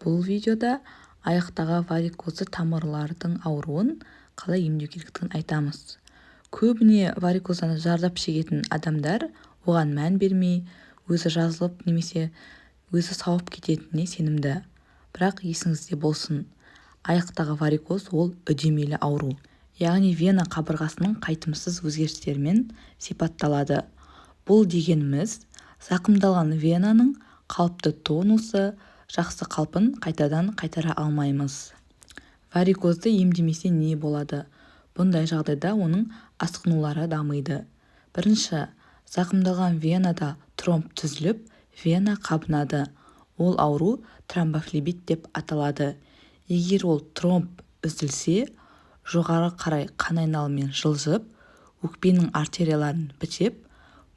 Бұл видеода аяқтағы варикозды тамырлардың ауруын қалай емдеу керектігін айтамыз. Көбіне варикоздан зардап шегетін адамдар оған мән бермей, өзі жазылып немесе өзі сауып кететініне сенімді. Бірақ есіңізде болсын, аяқтағы варикоз ол үдемелі ауру. Яғни вена қабырғасының қайтымсыз өзгерістерімен сипатталады. Бұл дегеніміз зақымдалған венаның қалыпты тонусы, жақсы қалпын қайтадан қайтара алмаймыз. Варикозды емдемесе не болады? Бұндай жағдайда оның асқынулары дамиды. Бірінші, зақымдалған венада тромб түзіліп, вена қабынады. Ол ауру тромбофлебит деп аталады. Егер ол тромб үзілсе, жоғары қарай қан айналымымен жылжып, өкпенің артерияларын бітеп,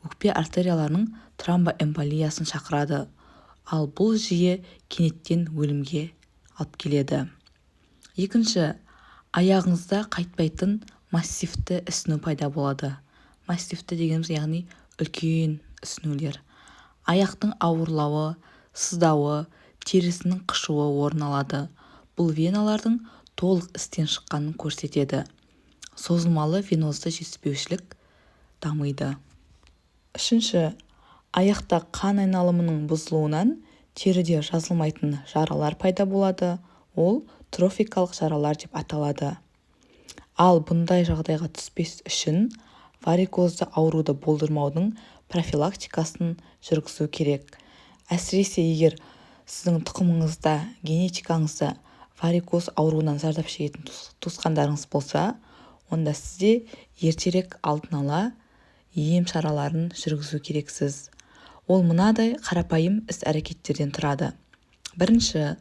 өкпе артерияларының тромбоэмболиясын шақырады. Ал бұл жиі кенеттен өлімге алып келеді. Екінші, аяғыңызда қайтпайтын массивті ісіну пайда болады. Массивті дегеніміз, яғни үлкен ісінулер. Аяқтың ауырлауы, сыздауы, терісінің қышуы орын алады. Бұл веналардың толық істен шыққанын көрсетеді. Созылмалы венозды жетіспеушілік дамиды. Үшінші, аяқта қан айналымының бұзылуынан теріде жазылмайтын жаралар пайда болады. Ол трофикалық жаралар деп аталады. Ал бұндай жағдайға түспес үшін варикозды ауруды болдырмаудың профилактикасын жүргізу керек. Әсіресе егер сіздің тұқымыңызда, генетикаңызда варикоз ауруынан зардап шегетін туысқандарыңыз болса, онда сіз де ертерек алдын ала ем шараларын жүргізу керексіз. Ол мынадай қарапайым іс-әрекеттерден тұрады. Бірінші,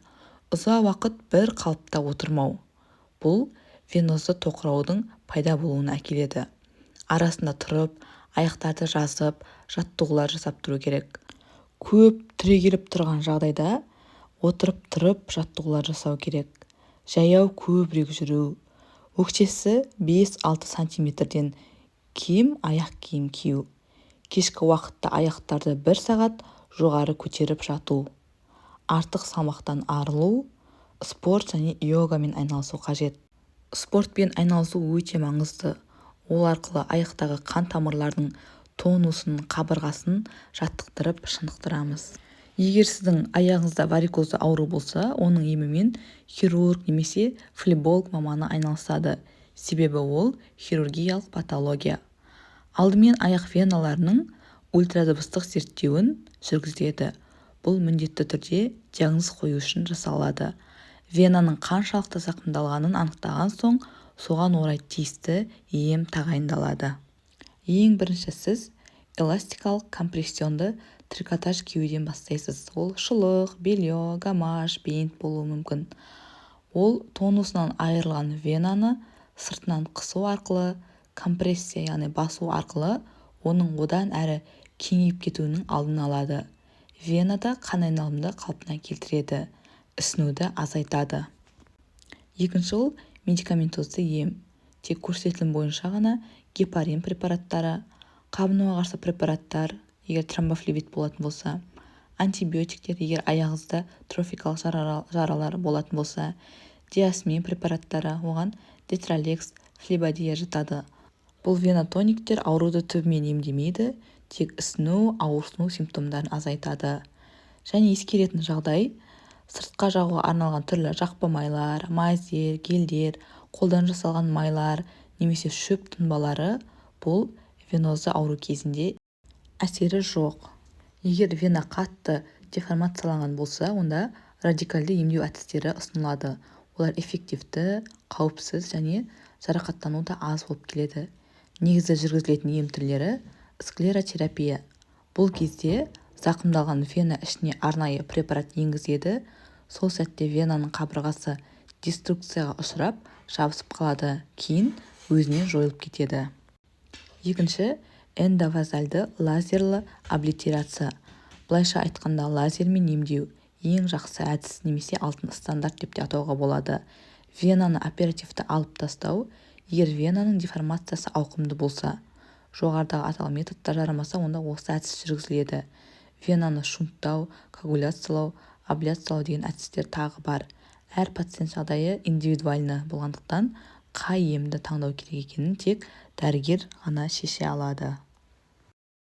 ұзақ уақыт бір қалыпта отырмау. Бұл венозды тоқыраудың пайда болуына әкеледі. Арасында тұрып, аяқтарды жазып, жаттығулар жасап тұру керек. Көп түрегеліп тұрған жағдайда отырып тұрып жаттығулар жасау керек. Жаяу көбірек жүру. Өкшесі 5-6 сантиметрден кем аяқ киім кию. Кешкі уақытта аяқтарды бір сағат жоғары көтеріп жату. Артық салмақтан арылу, спорт және йогамен айналысу қажет. Спортпен айналысу өте маңызды. Ол арқылы аяқтағы қан тамырлардың тонусын, қабырғасын жаттықтырып, шынықтырамыз. Егер сіздің аяғыңызда варикозды ауру болса, оның емімен хирург немесе флеболог маманы айналысады. Себебі ол хирургиялық патология. Алдымен аяқ веналарының ультрадыбыстық зерттеуін жүргізіледі. Бұл міндетті түрде диагноз қою үшін жасалады. Венаның қаншалықты зақымдалғанын анықтаған соң, соған орай тиісті ем тағайындалады. Ең бірінші сіз эластикалық компрессионды трикотаж киюден бастайсыз. Ол шұлық, белье, гамаш, бинт болуы мүмкін. Ол тонусынан айырылған венаны сыртынан қысу арқылы, компрессия, яғни басу арқылы оның одан әрі кеңейіп кетуінің алдын алады. Венада қан айналымды қалпына келтіреді, ісінуді азайтады. Екінші, ол медикаментозды ем. Тек көрсетілім бойынша ғана гепарин препараттары, қабынуға қарсы препараттар, егер тромбофлебит болатын болса, антибиотиктер, егер аяғыңызда трофикалық жаралар болатын болса, диасмин препараттары, оған детралекс, флебодия жатады. Бұл венотониктер ауруды түбімен емдемейді, тек ісіну, ауырсыну симптомдарын азайтады. Және ескеретін жағдай, сыртқа жағуға арналған түрлі жақпа майлар, мазьдер, гельдер, қолдан жасалған майлар немесе шөп тұнбалары бұл венозды ауру кезінде әсері жоқ. Егер вена қатты деформацияланған болса, онда радикалды емдеу әдістері ұсынылады. Олар эффективті, қауіпсіз және жарақаттану да аз болып келеді. Негізгі жүргізілетін ем түрлері склеротерапия. Бұл кезде зақымдалған вена ішіне арнайы препарат енгізеді. Сол сәтте венаның қабырғасы деструкцияға ұшырап, жабысып қалады, кейін өзінен жойылып кетеді. Екінші, эндовазальды лазерлі облитерация. Былайша айтқанда, лазермен емдеу ең жақсы әдіс немесе алтын стандарт деп те атауға болады. Венаны оперативті алып тастау, егер венаның деформациясы ауқымды болса, жоғарыдағы аталған методтар жарамаса, онда осы әдіс жүргізіледі. Венаны шунттау, коагуляциялау, Абляциялау деген әдістер тағы бар. Әр пациент жағдайы индивидуально болғандықтан, қай емді таңдау керек екенін тек дәрігер ғана шеше алады.